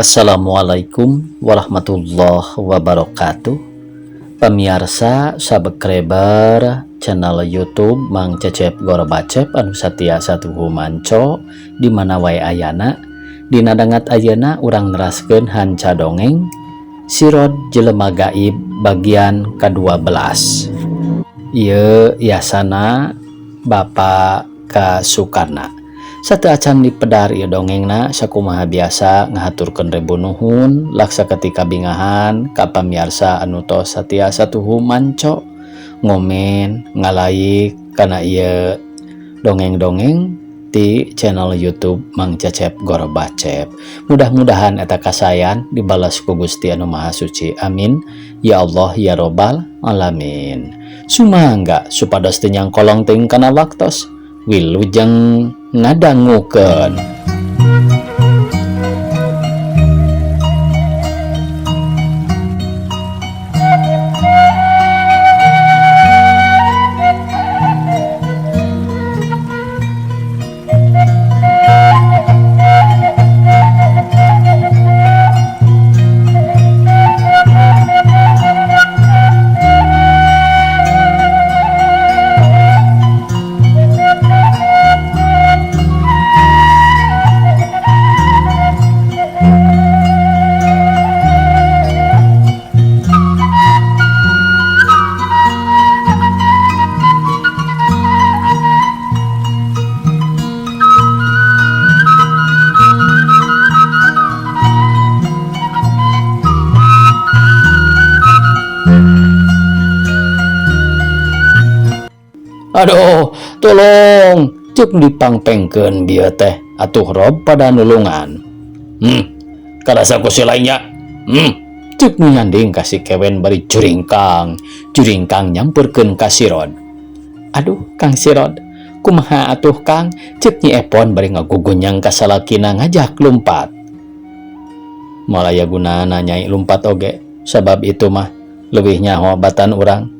Assalamualaikum warahmatullahi wabarakatuh. Pemirsa subscriber channel YouTube Mang Cecep Gorbacep anu satia satuhu manco di mana wae ayana. Dina dangat ayeuna urang neraskeun hanca dongeng Sirod Jelema Gaib bagian ke-12. Ieu yasana Bapak Kasukarna. Sateuacan dipedar ieu dongengna, sakumaha biasa ngahaturkeun rebu nuhun laksa ketika bingahan ka pamiarsa anu tos satia satuhu manco, ngomen, ngalaik kana ieu dongeng-dongeng di channel YouTube Mang Cecep Gorbacep. Mudah-mudahan eta kasayan dibalas ku Gusti Anu Maha Suci. Amin ya Allah ya Robbal alamin. Sumangga supados teu nyangkolong teuing kana waktos. Wilujeng ngadangukeun. Aduh, tolong, cek dipangpengkeun bieu teh atuh Rob pada nulungan. Karasa ku si lainnya. Cek nu nyanding ka si Kewen bari juringkang, juringkang nyamperkeun ka Sirod. Aduh, Kang Sirod, kumaha atuh Kang? Cek Nyi Epon bari ngagugunyang ka salakina ngajak lumpat. Moal aya gunana nyai lumpat oge, sabab itu mah leuwih nyaho batan urang.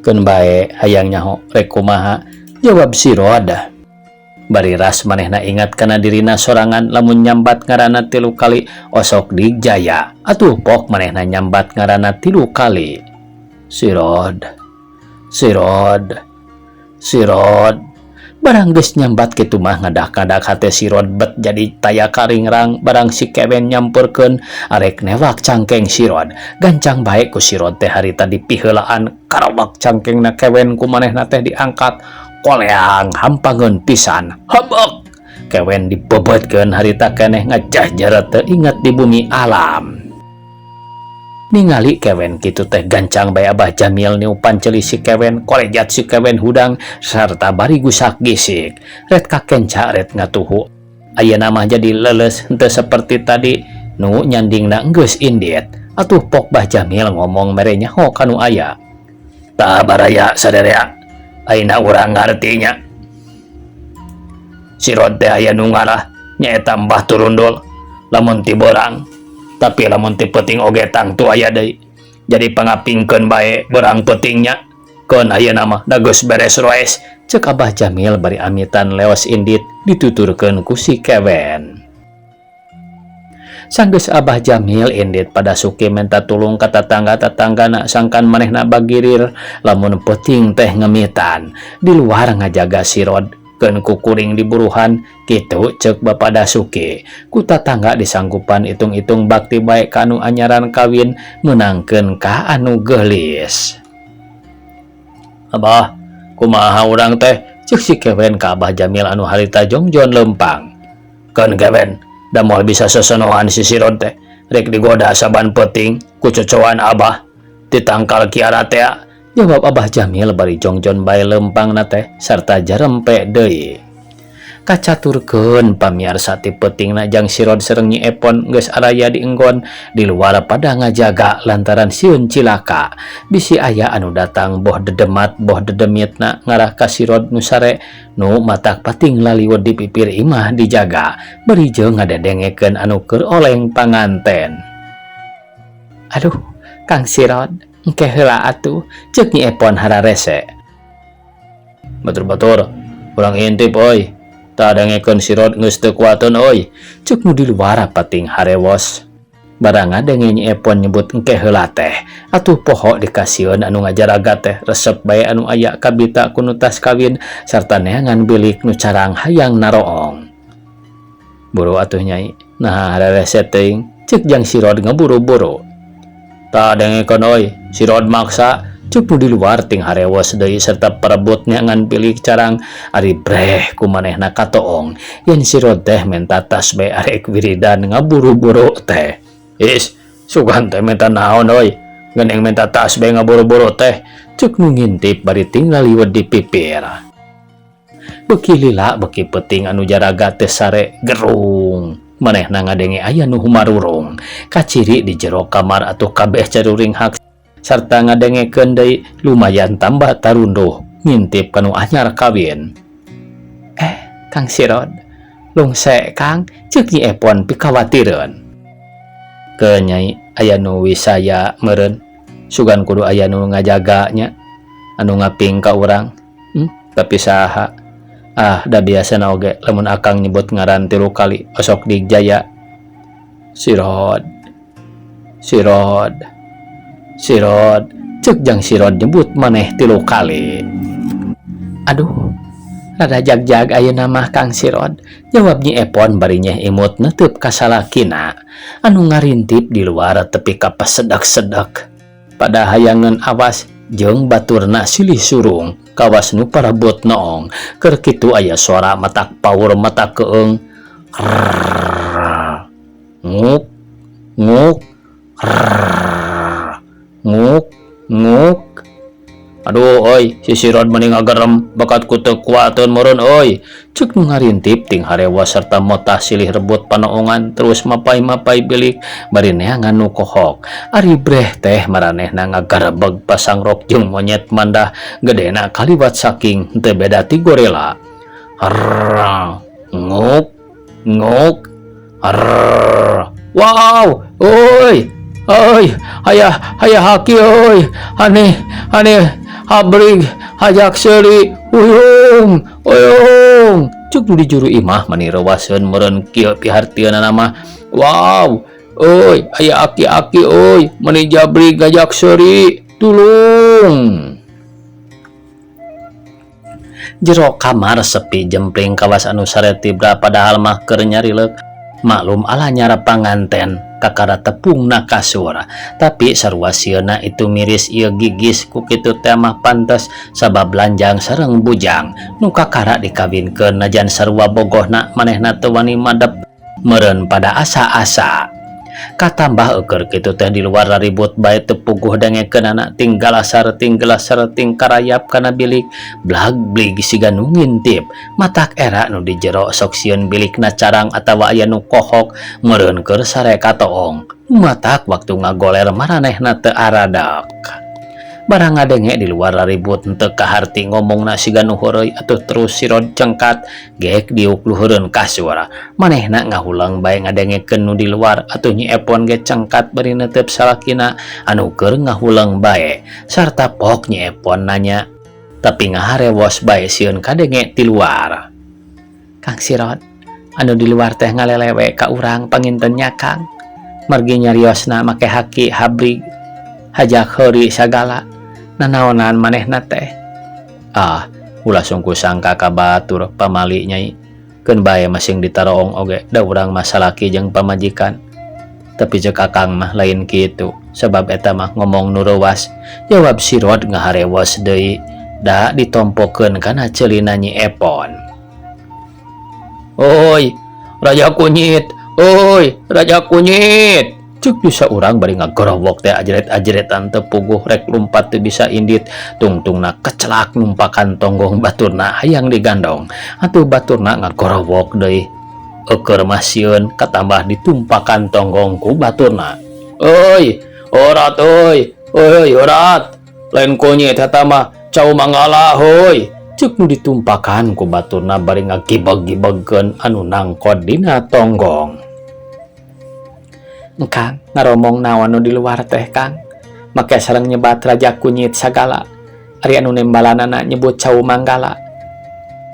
Keun bae hayang nyaho rek kumaha, jawab Sirod. Bari ras manehna ingat kana dirina sorangan lamun nyambat ngaranna 3 kali osok dijaya. Atuh pok manehna nyambat ngaranna 3 kali. Sirod, Sirod, Sirod. Barang geus nyambat kitu mah ngadak-ngadak hate Sirod bet jadi taya karingrang. Barang si Kewen nyamperkeun arek newak cangkeng Sirod. Gancang bae ku Sirod teh harita dipiheulaan karobak cangkengna Kewen ku manehna teh diangkat koleang hampangeun pisan. Habek Kewen dibebetkeun harita keneh ngajahjara teu ingat di bumi alam. Ningali Kewen kitu teh gancang bae Abah Jamil niupan ceuli si Kewen, kolejat si Kewen hudang sarta bari gusak gisik. Ret kakenca ret ngatuhu. Ayeuna mah jadi leuleus henteu seperti tadi nu nyandingna geus indit. Atuh pok Bah Jamil ngomong mere nyaho kanu aya. Tah baraya saderea, ayeuna urang ngartinya. Sirod teh aya nu ngarah nyaeta Mbah Turundul lamun ti beurang. Tapi lamun ti peuting oge tangtu aya deui. Jadi pangapingkeun bae beurang peutingnya. Keun ayeuna mah da geus beres roes. Ceuk Abah Jamil bari amitan leos indit dituturkeun ku si Kewen. Sanggeus Abah Jamil indit pada suki menta tulung ka tatangga-tatanggana sangkan manehna bagirir lamun peuting teh ngemitan. Di luar ngajaga Sirod keun kukuring di buruhan kitu ceuk Bapak Dasuki. Ku tatangga disanggupan hitung-hitung bakti bae ka anu anyaran kawin meunangkeun ka anu geulis. Abah, kumaha urang teh? Ceuk si Kewen ka Abah Jamil anu harita jongjon lempang. Keun Kewen, da moal bisa sosonoan si Sirod teh. Rek digoda saban peuting ku cocoan Abah ditangkal kiara teh. Jawab Abah Jamil bari jongjon bae lempang na teh sarta jarempe deui. Kacaturkeun pamiarsa ti peutingna jang Sirod sareng Nyi Epon geus araya di enggon di luar pada ngajaga lantaran sieun cilaka. Bisi aya anu datang boh dedemat boh dedemitna ngarah ka Sirod nu sare nu matak pating laliwet di pipir imah dijaga bari jeung ngadedengekeun anu keur oleng panganten. Aduh, Kang Sirod, engke heula atuh, ceuk Nyi Epon hararese. Batur-batur, urang intip euy. Tah dengekeun Sirod geus teu kuateun euy, ceuk nu di luar pating harewos. Barang ngadenge Nyi Epon nyebut engke heula teh, atuh poho dikasieun anu ngajaraga teh resep bae anu aya kabita ku nu tas kawin sarta neangan bilik nu carang hayang naroong. Buru atuh Nyai, naha rerese teuing, ceuk Jang Sirod ngaburu-buru. Tah dengekeun euy, Sirod maksa, ceuk nu di luar ting harewos deui serta parebut neangan bilik carang ari breh ku manehna katoong yen Sirod teh menta tas bae arek wiridan ngaburu-buru teh. Is, sugan teh menta naon euy, geuning menta tas bae ngaburu-buru teh, ceuk nu ngintip bari tinggal liwet di pipir. Beuki lila beuki peuting anu jaraga teh sare gerung. Manehna ngadenge aya nu humarurung kaciri di jero kamar atuh kabeh caruringhak sarta ngadengekeun deui lumayan tambah tarunduh ngintip kanu anyar kawin. Eh, Kang Sirod, lungse Kang, ceuk Nyi Epon pikawatireun. Ke Nyai, aya nu wisaya meureun, sugan kudu aya nu ngajaga nya, anu ngaping ka urang. Tapi saha? Ah, da biasana oge lamun akang nyebut ngaran 3 kali osok digjaya. Sirod, Sirod, Sirod, ceuk Jang Sirod nyebut maneh 3 kali. Aduh, rada jag-jag ayeuna mah Kang Sirod, jawab Nyi Epon bari nyeh imut neuteub ka salakina anu ngarintip di luar tepi ka pasedak-sedak. Pada hayangeun awas jeung baturna silih surung kawas nu parabot noong keur kitu aya suara matak paur matak keung. Rrrr, nguk nguk, rrrr, nguk nguk. Aduh euy, si Sirod meni ngagerem bakat ku teu kuateun meureun euy, ceuk nu ngarintip ting harewas serta motah silih rebut panoongan terus mapay-mapay bilik bari neangan nu kohok. Ari breh teh maranehna ngagarebeg pasangrok jeung monyet mandah gedena kaliwat saking teu beda ti gorila. Rrrr, nguk nguk, rrrr. Wow, euy, euy, hayah hayah haki euy, aneh aneh habrig hajak seuri, uyung uyung, ceuk nu di juru imah mani rewaseun meureun kieu pihartieunana mah. Wow, euy, aya aki-aki euy, mani jabrig ngajak seuri, tulung. Jero kamar sepi jempling kawas anu sare tibra padahal mah keur nyarileuk. Maklum ala nyara panganten kakara tepungna kasur, tapi sarua sieuna itu miris ieu gigis ku kitu teh mah pantes sabab lanjang sareng bujang nu kakara dikawinkeun najan sarua bogohna manehna teu wani madep meureun pada asa-asa. Katambah eueur kitu teh di luar ribut bae teu puguh dengekeunana ting galasar ting gelasar ting karayap kana bilik blag blig siga nu ngintip matak era nu di jero sok sieun bilikna carang atawa aya nu kohok meureun keur sare katoong matak waktu ngagoler maranehna teu aradak. Barang ngadenge di luar ribut henteu kaharti ngomongna siga nu heureuy atuh terus Sirod cengkat gek diuk luhureun kasur manehna ngahulang bae ngadengekeun nu di luar atuh Nyi Epon ge cengkat bari neuteup salakina anu keur ngahulang bae sarta pok Nyi Epon nanya tapi ngaharewos bae sieun kadenge ti luar. Kang Sirod, anu di luar teh ngalelewe ka urang panginten nya Kang, margi nyariosna make haki habrig hajak heuri sagala nanaonan manehna teh. Ah, ulah sungku sangka ka batur pamali Nyai, keun bae masing ditaroong oge da urang mah salaki jeung pamajikan. Tapi ceuk akang mah lain kitu, sebab eta mah ngomong nu reuwas, jawab Sirod ngaharewos deui da ditompokeun kana ceulina Nyi Epon. Oi, Raja Kunyit, oi, Raja Kunyit, ceuk bisa urang bari ngagorowok teh ajret-ajretan teu puguh rek lumpat teu bisa indit tungtungna kecelak numpakan tonggong baturna hayang digandong atuh baturna ngagorowok deui eueur mah sieun katambah ditumpakan tonggong ku baturna. Oi, orat oi, oi orat, lain kunyit eta mah cau manggala hoi, ceuk nu ditumpakan ku baturna bari ngagibeg-gibegkeun anu nangkod dina tonggong. Kang, ngaromong naon nu di luar teh Kang, make sareng nyebat Raja Kunyit sagala, ari anu nembalanana nyebut cau manggala.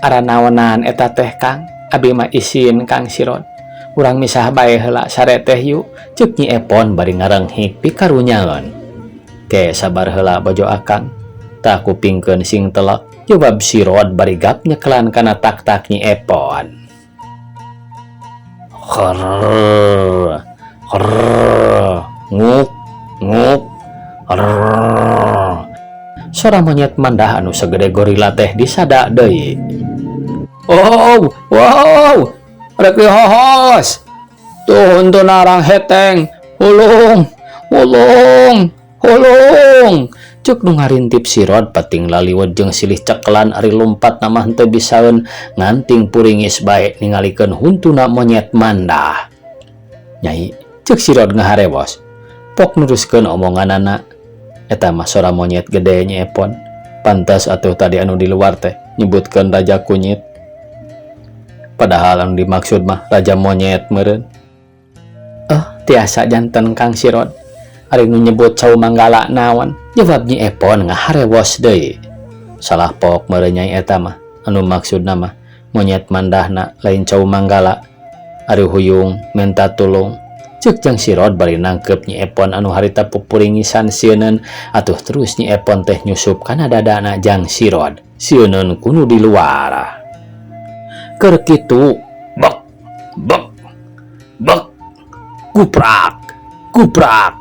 Ara naonan eta teh Kang, abi mah isin Kang Sirod. Urang misah bae heula sare teh yu, ceuk Nyi Epon bari ngarenghik pikarunyaeun. Ke sabar heula bojo akang. Tah kupingkeun sing telek, jawab si Rod bari gap nyekelan kana tak-tak Nyi Epon. Krrrr, krrrr, nguk, nguk, rrrr. Sora monyet mandah anu segede gorila teh disada deui. Oh, wow, rek dihohos. Tuh untuk narang heteng, hulung, hulung, hulung. Cuk nu ngarintip si Rod pating laliwet jeung silih cekelan ari lumpat mah henteu bisaeun nganting puringis bae ningalikeun huntuna monyet mandah. Nyai, ceuk si Rod ngaharewos. Pok neruskeun omonganana. Eta mah sora monyet gede, Nyi Epon. Pantas atuh tadi anu di luar teh nyebutkeun Raja Kunyit. Padahal anu dimaksud mah Raja Monyet meureun. Oh, tiasa janten Kang Sirod. Ari nu nyebut cau manggala naon? Jawab Nyi Epon ngaharewos deui. Salah pok meureun, Nyai, eta mah. Anu maksudna mah monyet mandahna, lain cau manggala. Ari huyung menta tulung. Ceuk Jang Sirod bari nangkep Nyi Epon anu harita pupuringisan sieuneun, atuh terus Nyi Epon teh nyusup kana dadana Jang Sirod. Sieuneun ku nu di luar. Keur kitu bek bek bek, guprak guprak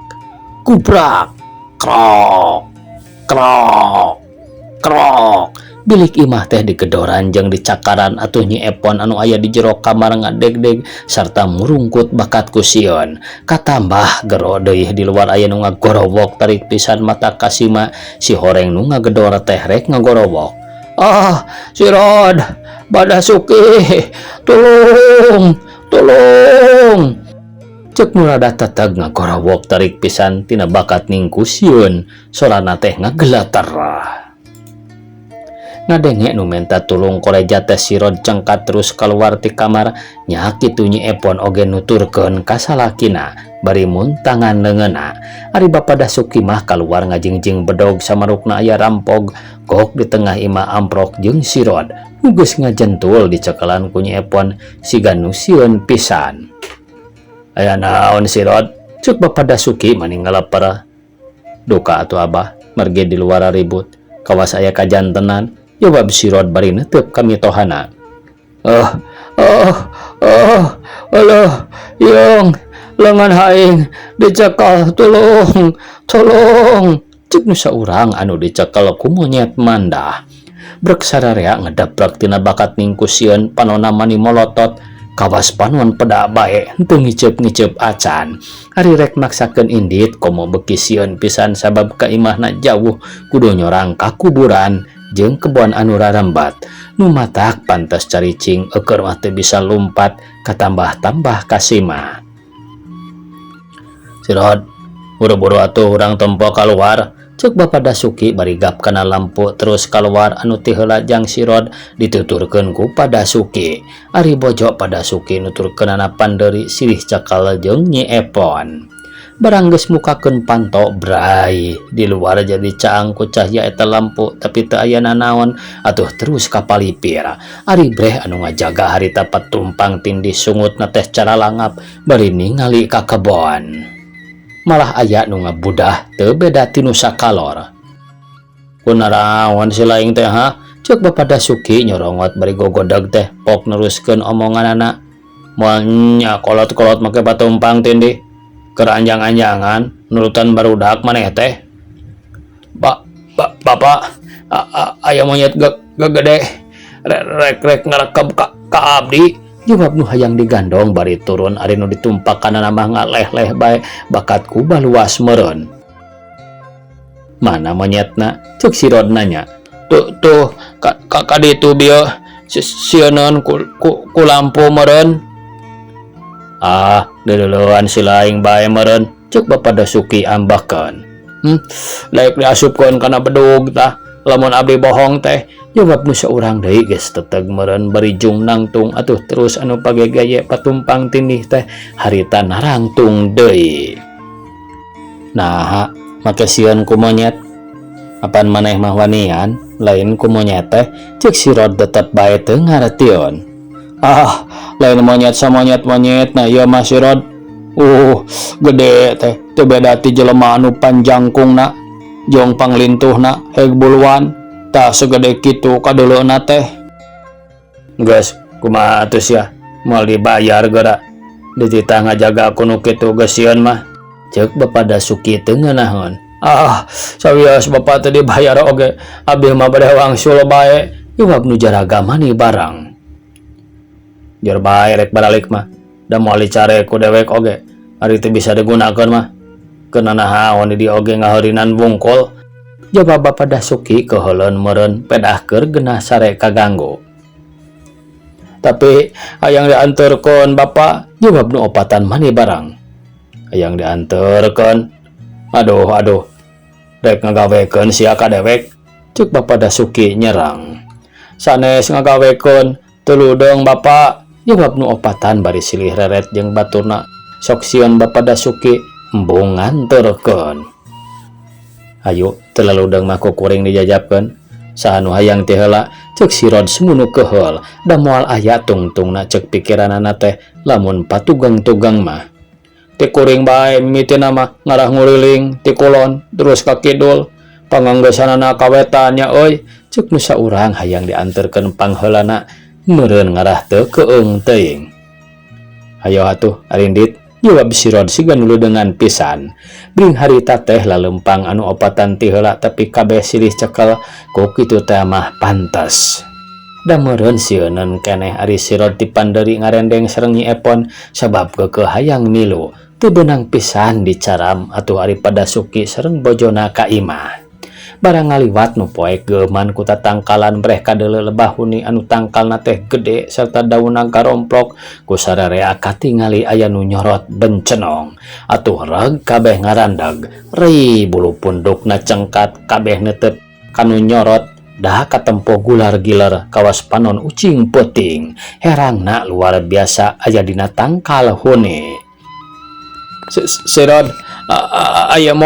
guprak, krok krok krok, bilik imah teh digedoran jeung dicakaran. Atuh Nyi Epon anu aya di jero kamar ngadegdeg sarta murungkut bakat ku sieun. Katambah gero deui, di luar aya nu ngagorowok tarik pisan mata kasima. Si horeng nu ngagedor teh rek ngagorowok. "Ah, Sirod, Badasuki, tulung, tulung," cek nu rada teteg ngagorowok tarik pisan tina bakat ning ku sieun sorana teh ngagelatar. Ngadenge nu menta tulung koreja teh, Sirod cengkat terus keluar ti kamar. Nya kitu Nyi Epon oge nuturkeun ka salakina bari muntangan leungeunna. Ari Bapa Dasuki mah kaluar ngajingjing bedog samarukna aya rampog. Gok di tengah imah amprok jeung Sirod nu geus ngajentul dicekelan ku Nyi Epon siga nu sieun pisan. "Aya naon, Sirod?" cek Bapa Dasuki mani ngaleper. "Duka atuh, Abah, margi di luar ribut, kawas aya kajantenan," jawab Sirod bari netep ka mitohana. "Oh, oh, oh, alah, yung lengan aing dicekal, tulung, tolong," cek nu saurang anu dicekal ku monyet mandah. Brek sararea ngedabrek tina bakat ning ku sieun panona mani molotot, kawas panon peda bae henteu ngiceup-ngiceup acan. Ari rek maksakeun indit komo beuki sieun pisan sabab ka imahna jauh, kudu nyorang ka kuburan jeung kebon anu rarembat. Nu matak pantes caricing eukeur mah teu bisa lumpat, katambah-tambah kasima. "Sirod, buru-buru atuh urang tempo kaluar," cek Bapak Dasuki bari gap kana lampu terus keluar. Anu ti heula Jang Sirod dituturkeun ku Pak Dasuki. Ari bojo Pak Dasuki nuturkeunana panderi silih cekal jeung Nyi Epon. Barang geus mukakeun panto, bray, di luar jadi caang ku cahya eta lampu, tapi teu aya nanaon. Atuh terus ka palipir. Ari breh anu ngajaga harita patumpang tindih, sungutna teh cara langap bari ningali ka kebon. Malah aya nu ngabudah teu beda ti nu sakalor. "Kunaraon si laing teh, ha?" cek Bapak Dasuki nyorongot bari gogodeg teh. Pok neruskeun omonganana. "Moal nya kolot-kolot make patumpang tindih, keur anjang-anjangan nurutan barudak maneh teh." "Ba, ba bapak, aya monyet gede rek rek rek ngarekeb ka abdi," jawab nu hayang digandong bari turun. Ari nu ditumpakan mah ngaleh-leh bae bakat ku baluas meureun. "Mana monyetna?" cek si Rod nanya. "Tuh, tuh, ka ka, ka ditu bieu, sieuneun ku lampu meureun." "Ah, deuleuan si laing bae meureun," cek Bapak Dasuki ambakeun. Daek diasupkeun kana bedug tah lamun abdi bohong teh," jawab nu saurang deui geus teteg meureun bari jung nangtung. Atuh terus anu pagegaye patumpang tindih teh harita narangtung deui. "Naha make sieun ku monyet? Apan maneh mah wanian lain ku monyet teh?" cek si Rod tetep bae teu ngartieun. Ah, lain monyet samonyet-monyetna ieu mah si Rod. Gede teh teu beda ti jelema anu panjangkungna jeung panglintuhna heg buluan tah segede kitu kadeuleuna teh. Geus kumaha atuh sia moal dibayar geura dititah ngajaga ku nu kitu geus sieun mah. Ceuk Bapa Dasuki teu ngeunaheun. Ah, sawios bapa teu dibayar oge abdi mah bade wangsul bae jawab nu jaraga mani barang. Jor bae rek baralik mah da moal dicare ku dewek oge ari teu bisa digunakeun mah keur nanahaon di dieu oge ngaheurinan wungkul jawab Bapa Dasuki keuheuleun meureun pedah keur genah sare kaganggu. Tapi hayang dianterkeun bapa jawab nu opatan mani barang. Hayang dianterkeun aduh aduh rek ngagawekeun sia ka dewek ceuk Bapa Dasuki nyerang. Sanes ngagawekeun teu ludeung bapa jawab nu opatan bari silih reret jeung baturna sok sieun Bapa Dasuki embung nganterkeun. Hayu teu laludeung mah ku kuring dijajabkeun saha nu hayang ti heula ceuk si Rod sumunu keuheul da moal aya tungtungna ceuk pikiranana teh lamun patugeng-tugeng mah. Ti kuring bae mimitina mah ngarah nguriling ti kulon terus ka kidul panganggeusanana ka wetan nya euy ceuk nu saurang hayang dianterkeun pangheulana meureun ngarah teu keung teuing. Hayo atuh arindit jawab si Rod siga nu leudeungan pisan. Bring harita teh lalempang anu opatan ti heula tapi kabeh silih cekel ku kitu teh mah pantes. Da meureun sieuneun keneh ari si Rod tipanderi ngarendeng sareng Nyi Epon sabab keukeuh hayang milu teu beunang pisan dicaram atuh ari Padasuki sareng bojona ka imah. Barang ngaliwat nu poek geuman ku tatangkalan breh kadeuleu lebah huni anu tangkalna teh gede serta daunna garomplok ku sararea katingali aya nu nyorot bencenong. Atuh reg kabeh ngarandag rei bulu pundukna cengkat kabeh netep kanu nyorot dah katempo gular gilar kawas panon ucing peuting herangna luar biasa aya dina tangkal huni. Sirod aya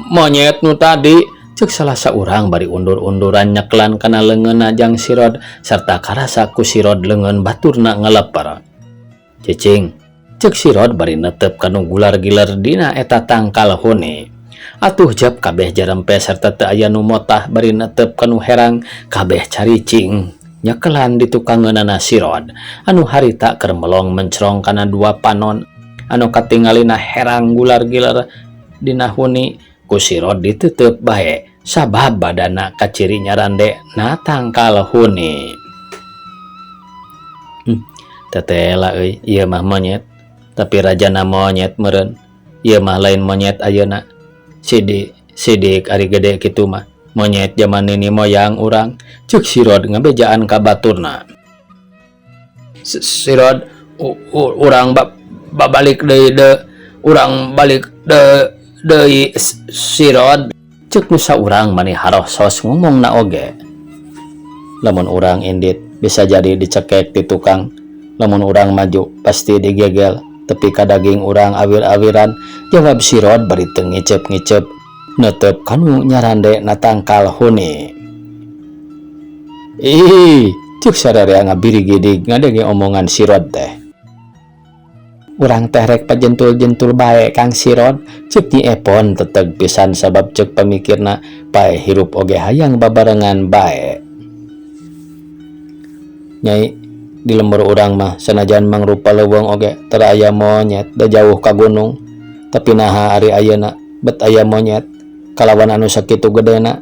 monyet nu tadi ceuk salah saurang bari undur-unduran nyeklan kana leungeunna jang Sirod serta karasa ku Sirod leungeun baturna ngeleper. Cicing ceuk Sirod bari netep kanu gular-gilar dina eta tangkal huni. Atuh jep kabeh jarempe serta teu aya nu motah bari netep kanu herang kabeh caricing nyekelan di tukangeunana Sirod anu harita keur melong mencrong kana dua panon anu katingalina herang gular-gilar dina huni ku Sirod ditutup bae sabab badana kaciri nyarande na tangkal huni. Tetela euy ieu mah monyet tapi rajana monyet meureun ieu mah lain monyet ayeuna sidik sidik ari gede kitu mah monyet jaman nini moyang urang ceuk Sirod ngabejaan ka baturna. Sirod urang babalik deui de urang balik de deui Sirod ceuk nu saurang mani harosos ngomongna oge. Lamun urang indit bisa jadi dicekek ti tukang, lamun urang maju pasti digegel tepi ka daging urang awir-awiran jawab Sirod bari teu ngicep-ngicep netep kanu nyarande na tangkal huni. Ih, ceuk sararea ngabirigidig ngadenge omongan Sirod teh. Urang teh rek pajentul-jentul bae Kang Sirod ceuk Nyi Epon teteg pisan sabab ceuk pamikirna pae hirup oge hayang babarengan bae. Nyai di lembur urang mah sanajan mangrupa leuweung oge teu aya monyet da jauh ka gunung tapi naha ari ayeuna bet aya monyet kalawan anu sakitu gedena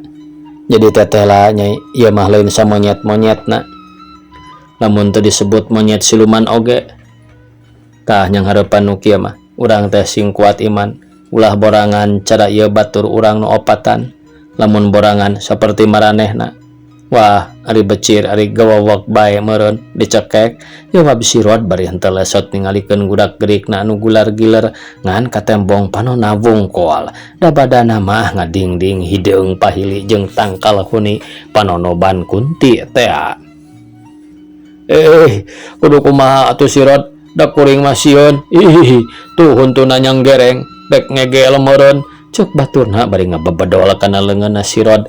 jadi teteh lah nyai ieu mah lain samonyet-monyetna lamun teu disebut monyet siluman oge tah nyang hareupan nu kieu mah urang teh sing kuat iman ulah borangan cara ieu batur urang nu opatan lamun borangan saperti maranehna wah ari becir ari gawawak bae meureun dicekek jawab Sirod bari henteu lesot ningalikeun gudak gerikna anu gular-giler ngan katembong panonna wungkol da badana mah ngadingding hideung pahili jeung tangkal huni panonoban kunti tea. Kudu kumaha atuh Sirod da kuring mah sieun ih tuh huntuna nyang gereng dek ngegel meureun ceuk baturna bari ngabebedol kana leungeunna Sirod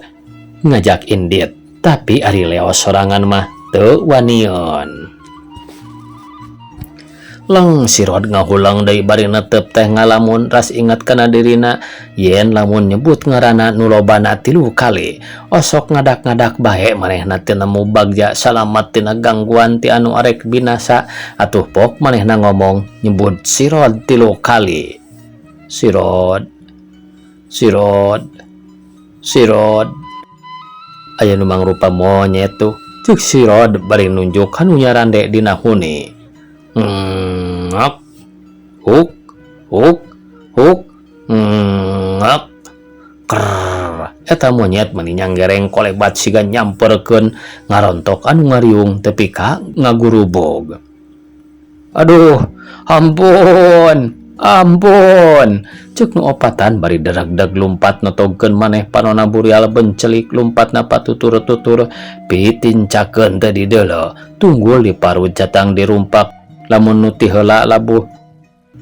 ngajak indit tapi ari leos sorangan mah teu wanion. Leng si Rod ngahuleng deui bari netep teh ngalamun ras inget kana dirina yen lamun nyebut ngaranna nu lobana 3 kali osok ngadak-ngadak bae manehna teu nemu bagja salamat tina gangguan ti anu arek binasa atuh pok manehna ngomong nyebut si Rod 3 kali. Si Rod, si Rod, si Rod. Aya nu mangrupa monyet tuh cek si Rod bari nunjuk kanu nyarande dina huni. Ngak, huk, huk, huk, ngak, krrr. Eta monyet meni nyanggereng kolebat siga nyamperkeun ngarontok anu ngariung tepi ka ngagurubog. Aduh, ampun, ampun. Cek nu opatan bari dereg-deg lumpat notogkeun maneh panona burial bencelik lumpatna patutur-tutur pitincakeun teu dideuleu tunggul diparut catang dirumpak lamun nu ti heula labuh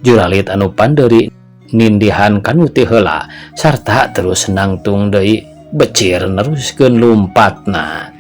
juralit anu pandeuri nindihan kanu ti heula sarta terus nangtung deui becir neruskeun lumpatna.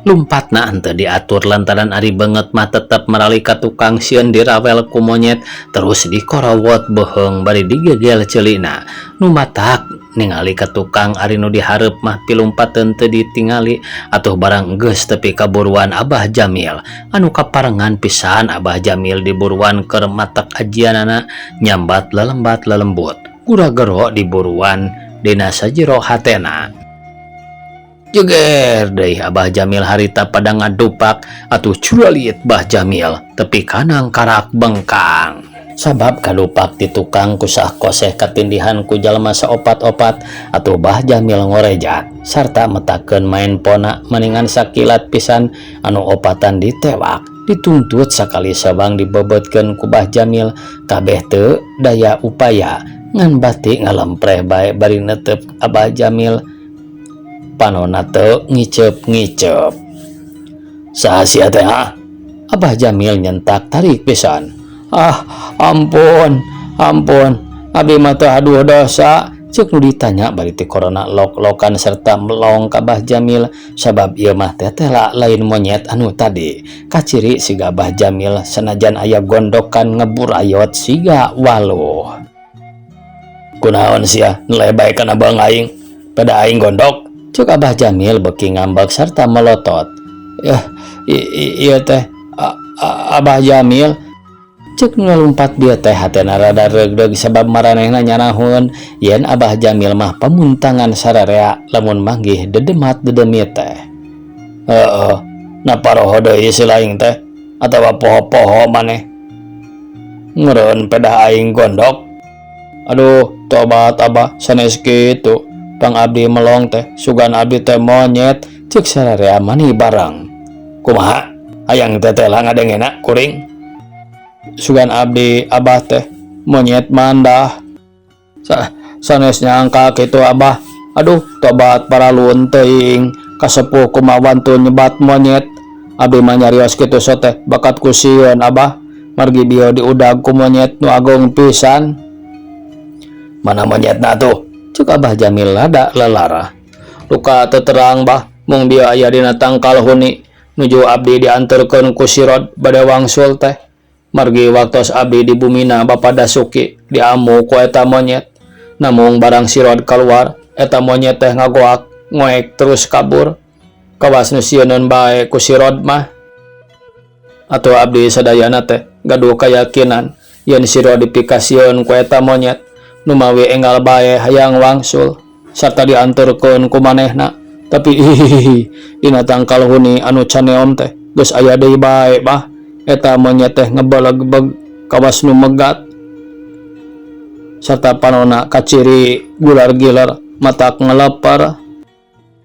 Lumpatna henteu diatur lantaran ari beungeut mah tetep marali ka tukang sieun dirawel ku monyet terus dikorowot beuheung bari digegel ceulina nu matak ningali ka tukang ari nu dihareup mah pilumpateun teu ditingali atuh barang geus tepi ka buruan Abah Jamil anu kaparengan pisan Abah Jamil diburuan keur matak ajianana nyambat lelembat lelembut gura-gero diburuan dina sajero hatena. Jeger deui Abah Jamil harita pada ngadupak atuh curalit Bah Jamil tepi kanang karak bengkang. Sabab kadupak ti tukang kusah koseh katindihan ku jalma saopat-opat atuh Bah Jamil ngorejat sarta metakeun main pona maningan sakilat pisan anu opatan ditewak dituntut sakali sabang dibebetkeun ku Bah Jamil kabeh teu daya upaya ngan bati ngalempreh bae bari netep Abah Jamil panona teu ngiceup-ngiceup. Saha sia teh ha? Abah Jamil nyentak tarik pisan. Ah, ampun, ampun, abdi mah teu aduh dosa. Ceuk nu ditanya bari ti korona lok-lokan serta melong ka Bah Jamil sabab ieu mah tetela lain monyet anu tadi. Kaciri siga Bah Jamil sanajan aya gondokan ngeburayot siga waluh. Kunaon sia nilai bae kana beung aing? Pada aing gondok. Cuk Abah Jamil beki ngambek serta melotot. Yah, ieu teh Abah Jamil. Cek nu lompat dia teh hatena rada reugdeug sabab maranehna nyanahun yen Abah Jamil mah pamuntangan sararea lamun manggih dedemat dedemit teh. Heeh, napa roho deui si laing teh atawa poho-poho maneh. Ngeureun pedah aing gondok. Aduh, tobat Abah sanes kitu. Pang abdi melong teh sugan abdi teh monyet cek sararea mani barang. Kumaha? Hayang teteh lah ngadengena kuring. Sugan abdi abah teh monyet mandah. Sanes nyangka kitu abah. Aduh, tobat paralun teuing kasepuh kumaha wantun nyebat monyet. Abdi mah nyarios kitu so teh bakat ku sieun abah. Margi bieu diudag ku monyet nu agung pisan. Mana monyetna tuh? Cuk Abah Jamil lada lelara. Luka teterang bah, mung dia aya dina tangkal huni nuju abdi dianterkeun ku sirod bade wangsul teh. Margi waktos abdi di bumina Bapa Dasuki diamu ku eta monyet. Namung barang sirod keluar, eta monyet teh ngagoak, ngoek terus kabur. Kawas nu sieuneun bae ku sirod mah. Atau abdi sadayana teh gaduh kayakinan yen sirod dipikasieun ku eta monyet. Numawi enggal bae hayang wangsul sarta dianterkeun ku manehna. Tapi hihihi dina tangkal huni anu caneom teh geus aya deui bae bah. Eta monyet teh ngebelegbeg kawas nu megat sarta panona kaciri gular-gilar matak ngeleper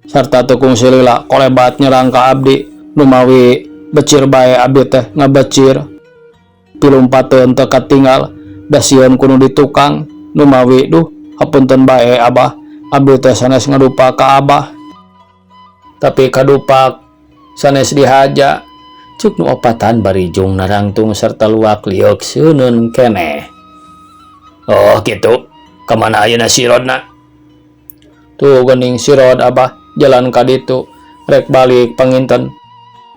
sarta tukung silila kolebat nyerang ka abdi. Numawi becir bae abdi teh ngebecir pilumpateun teu katinggal dasieun kudu ditukang. Numawi duh hapunten bae abah, abdi teh sanes ngadupa ka abah tapi kadupak sanes dihaja. Cuk nu opatan bari jung narangtung serta luak liuk seuneun keneh. Oh gitu, kamana ayeuna sirodna? Tuh geuning sirod abah jalan ka ditu rek balik panginten.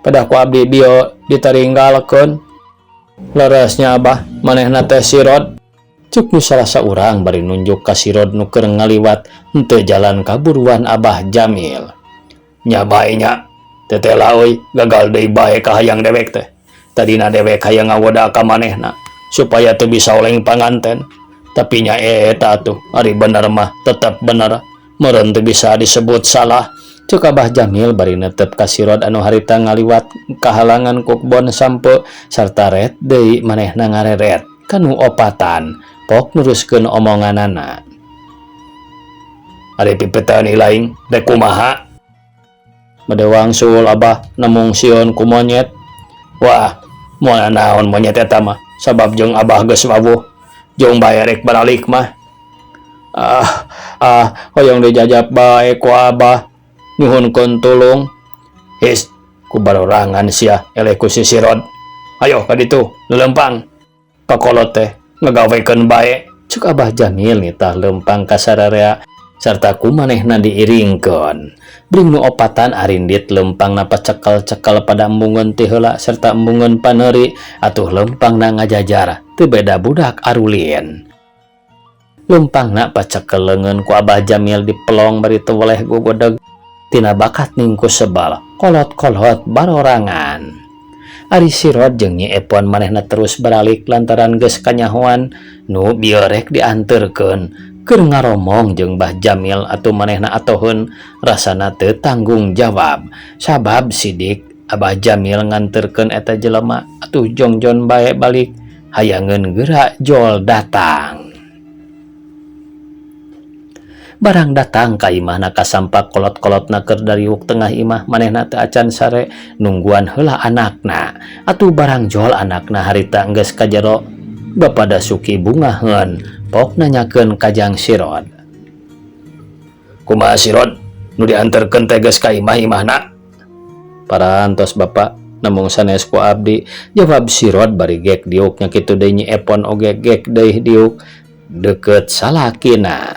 Pedah ku abdi bieu ditaringgalkeun. Leres nya Abah, manehna teh si Rod. Cuk nu salah saurang bari nunjuk ka si Rod nu keur ngaliwat henteu jalan kaburuan Abah Jamil. Nya bae nya, tetela euy, gagal deui bae kahayang dewek teh. Tadina dewek hayang ngawoda ka manehna supaya teu bisa oleng panganten. Tapi nya eta atuh, ari bener mah tetep bener, meureun teu bisa disebut salah. Cuk Abah Jamil bari netep ka si Rod anu harita ngaliwat kahalangan ku kebon sampeu sarta ret deui manehna ngareret ka nu opatan pok neruskeun omonganana. Ari pipiteun ilaing rek kumaha? Bade wangsul Abah namung sieun ku monyet. Wah, moal naon monyet eta mah sabab jeung Abah geus wawuh. Jung bae rek baralik mah. Ah, ah, hoyong dijajap bae ku Abah. Nyuhunkeun tulung. His, ku barorangan sia eleh ku si Sirod. Ayo ka ditu, leumpang. Kakolot teh ngagawekeun bae. Cuk Abah Jamil nitah leumpang ka sararea sarta ku manehna diiringkeun. Bring nu opatan arindit leumpangna pacekel-cekel pada embungeun ti heula serta embungeun paneuri atuh leumpangna ngajajar teu beda budak arulin. Leumpangna pacekel leungeun ku Abah Jamil dipelong bari teu weleh gugudeg tina bakat ningku sebal kolot-kolot barorangan. Ari Sirod jeung Nyi Epon manehna terus baralik lantaran geus kanyahoan nu bieu rek dianterkeun keur ngaromong jeung Bah Jamil atuh manehna atoheun rasana teu tanggung jawab sabab sidik Abah Jamil nganterkeun eta jelema atuh jongjon bae balik hayangeun geura jol datang. Barang datang ka imahna kasampak kolot-kolotna keur dariuk tengah imah manehna teu acan sare nungguan heula anakna. Atuh barang jol anakna harita geus ka jero Bapa Dasuki bungaheun pok nanyakeun ka Jang Sirod. Kumaha Sirod nu dianterkeun teh geus ka imah-imahna? Parantos Bapak namung sanes ku abdi jawab Sirod bari gek diuk nya kitu deui Nyi Epon oge gek deui diuk deukeut salakina.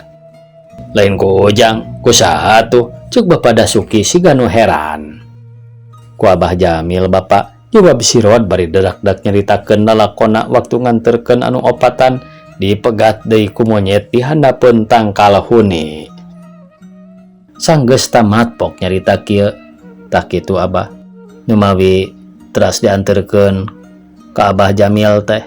Lain ku Ujang, ku saha tuh? Cuk Bapak Dasuki siga nu heran. Ku Abah Jamil Bapak, jawab Sirod bari derak-derak nyaritakeun lalakona waktu nganterkeun anu opatan dipegat deui ku monyet di handapeun tangkal huni. Sanggeus tamat pok nyarita kieu, tah kitu Abah. Numawi teras dianterkeun ka Abah Jamil teh.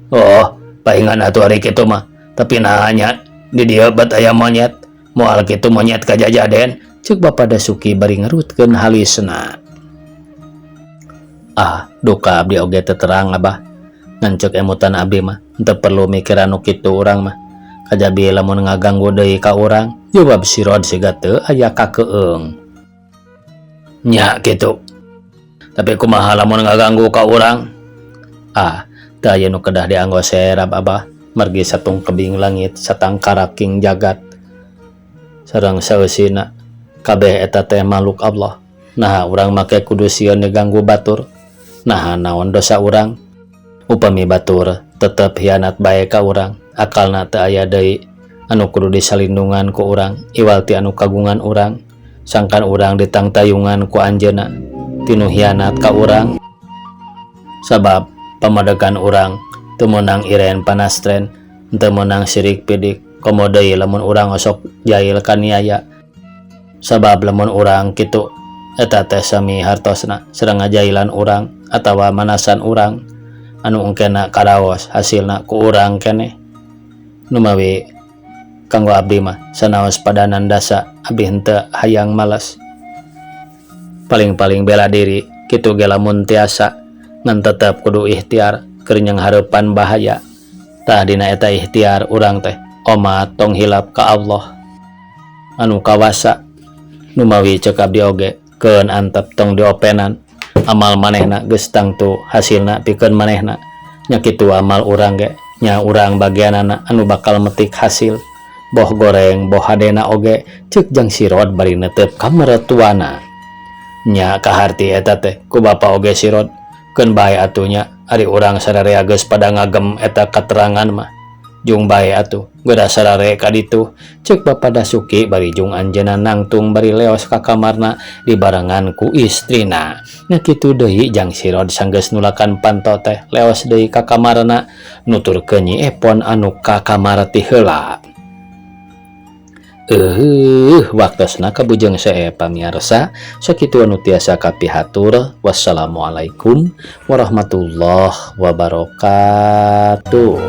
Oh, paingan atuh ari kitu mah, tapi nanya di dieu bet aya monyet, moal kitu monyet kajajaden, cek Bapak Dasuki bari ngerutkeun halisna. Ah, duka abdi oge teu terang Abah. Ngan ceuk emutan abdi mah henteu perlu mikiran nu kitu urang mah. Kajabi lamun ngaganggu deui ka urang, jawab Sirod siga teu aya kakeung. Nya kitu. Tapi kumaha lamun ngaganggu ka urang? Ah, teu aya nu kedah dianggo serab Abah. Margi satungkebing langit satangkaraking jagat sareng saeusina kabeh eta teh makhluk Allah. Naha urang make kudu sieun diganggu batur? Naha naon dosa urang? Upami batur tetep hianat bae ka urang, akalna teu aya deui anu kudu disalindungan ku urang iwal ti anu kagungan urang, sangkan urang ditangtayungan ku anjeunna tinu hianat ka urang. Sabab pamadegan urang teu meunang iren panastren, teu meunang sirik pidik, komo deui lamun urang osok jail kaniaya. Sabab lamun urang kitu eta teh sami hartosna sareng ngajailan urang atawa manasan urang anu engkena karaos hasilna ku urang keneh. Numawi kanggo abdi mah sanaos padanan dasa abdi henteu hayang males. Paling-paling bela diri kitu ge lamun tiasa ngan tetep kudu ikhtiar keur nyanghareupan bahaya. Tah dina eta ikhtiar urang teh omat tong hilap ka Allah anu kawasa. Numawi ceuk abdi oge keun antep tong diopenan amal manehna geus tangtu hasilna pikeun manehna. Nya kitu amal urang ge nya urang bagianana anu bakal metik hasil boh goreng boh hadena oge ceuk Jang Sirod bari netep ka mertuana. Nya kaharti eta teh ku bapa oge Sirod keun bae atuh nya ari urang sararea geus pada ngagem eta katerangan mah jung bae atuh. Geura sarare ka ditu, ceuk Bapa Dasuki bari jung anjeunna nangtung bari leos ka kamarna dibarengan ku istrina. Nya kitu deui jang si Rod sanggeus nulakan panto teh leos deui ka kamarna nuturkeun Nyi Epon anu ka kamar ti heula. Eueuh waktosna kabujeng sae pamiarsa sakitu anu tiasa kapihatur wassalamualaikum warahmatullahi wabarakatuh.